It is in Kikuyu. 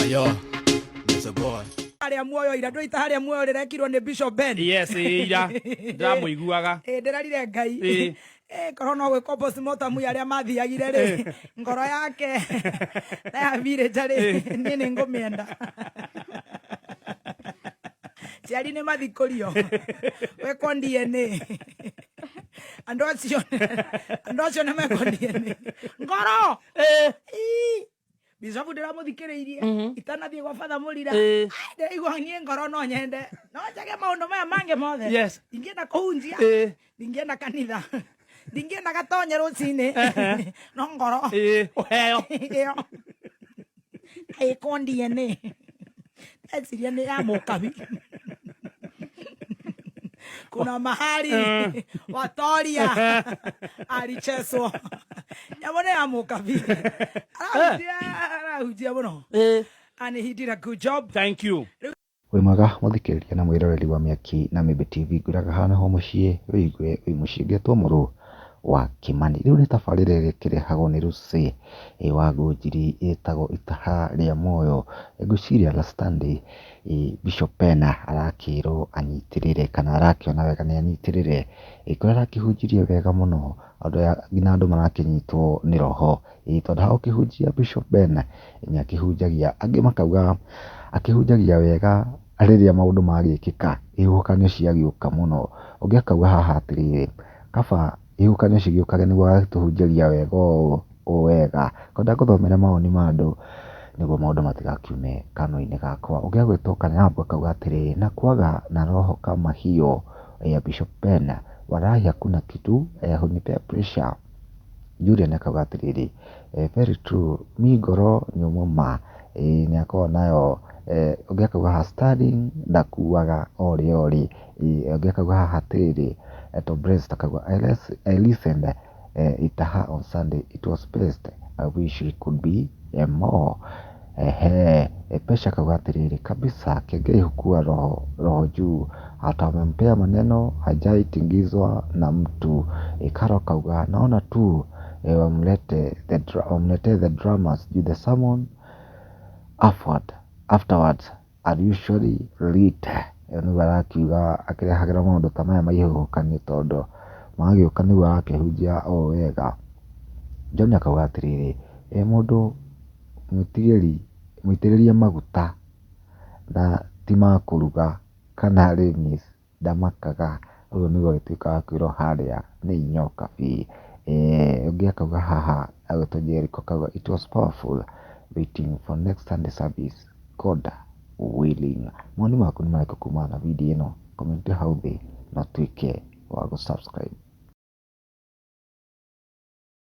Yo, it's a boy. Harĩa muoyo ira ndå harĩa muoyo rĩrekirwo nĩ Bishop Ben. Yes, ira ndĩramũiguaga. Ĩ, ndĩrarire Ngai. Ĩ. Ĩ, korwo no gwĩkwo postmortem ya arĩa mathiagire rĩ, ngoro yake na ya villager rĩ, niĩ nĩ ngũmĩenda. Ciari nĩ mathikũrio wĩkwo DNA, andũ acio nĩ mekwo DNA ngoro. Ii, Bishop ndĩramũthikĩrĩirie itanathiĩ gwa Father Mũrira. Ndĩraigua niĩ ngoro no nyende no njage maũndũ maya mangĩ mothe. Ndingĩenda kũhunjia, ndingĩenda kanitha, ndingĩenda gatonye rũcinĩ, no ngoro Ũheo. Ĩyo ĩkwo DNA, ndeciria nĩ ya mũkabi. Kuna mahali Watoria alicheswo nyamũ nĩ ya mũkabi. Arahunjia, arahunjia mũno and he did a good job. Thank you. Wĩ mwega mũthikĩrĩria na mwĩroreri wa Mĩaki na Mĩmbi TV, ngwĩraga haha nĩho mũciĩ wĩigue wĩ mũciĩ, ngetwo mũrũ wa Kĩmani. Rĩu nĩ tabarĩra ĩrĩa ĩkĩrehagwo nĩ Lucy wa Ngũnjiri ĩtagwo Itaha rĩa Muoyo. Ngwĩciria last Sunday Bishop Pena arakĩrwo anyitĩrĩre kana arakĩona wega nĩ anyitĩrĩre, kũrĩa arakĩhunjirie wega mũno andũ aya nginya andũ marakĩnyitwo nĩ roho, tondũ ha gũkĩhunjia Bishop Ben nĩ akĩhunjagia, angĩ makauga akĩhunjagia wega rĩrĩa maũndũ magĩkĩka, ihuhũkanio ciagĩũka mũno. Ũngĩ akauga haha atĩrĩrĩ, kaba ihuhũkanio cigĩũkage nĩguo agagĩtũhunjĩria wega ũũ ũũ wega. Ngwenda ngũthomere mawoni ma andũ nĩguo maũndũ matigakiume kanua-inĩ gakwa. Ũngĩ agwĩtwo Kanyambo akauga atĩrĩrĩ, na kwaga na roho kama hiyo ya Bishop Ben, walahi hakuna kitu hunipea pressure. Julian akauga atĩrĩrĩ, very true, mi ngoro nyũmũ ma, ĩĩ nĩ akoragwo nayo. Ũngĩ akauga haha Sterling ndakuaga o rĩ o rĩ. Ũngĩ akauga haha atĩrĩrĩ, etwo Blessed akauga, I listened Itaha on Sunday, it was best, I wish it could be more. Ehe, Pesha akauga atĩrĩrĩ, kabisa Kengei hukua roho, roho juu, hata amempea maneno hajaitingizwa na mtu. Karo akauga naona tu wamlete the dramas juu the sermon afterwards are usually lit. Ĩyo nĩguo arakiuga akĩrehagĩra maũndũ ta maya ma ihuhũkanio tondũ magĩũka nĩguo arakĩhunjia o wega. John akauga atĩrĩrĩ, ĩ mũndũ mwĩtigĩri mũitĩrĩrie maguta na ti ma kũruga kana remis ndamakaga. Ũguo nĩguo agĩtuĩka wa kwĩrwo harĩa nĩ Nyokabi. Ũngĩ akauga haha agwĩtwo Jericho akauga, it was powerful, waiting for next Sunday service, God willing. Mawoni maku nĩ marĩkũ kumana na video ĩno? Comment hau thĩ na ũtuĩke wa gũ subscribe.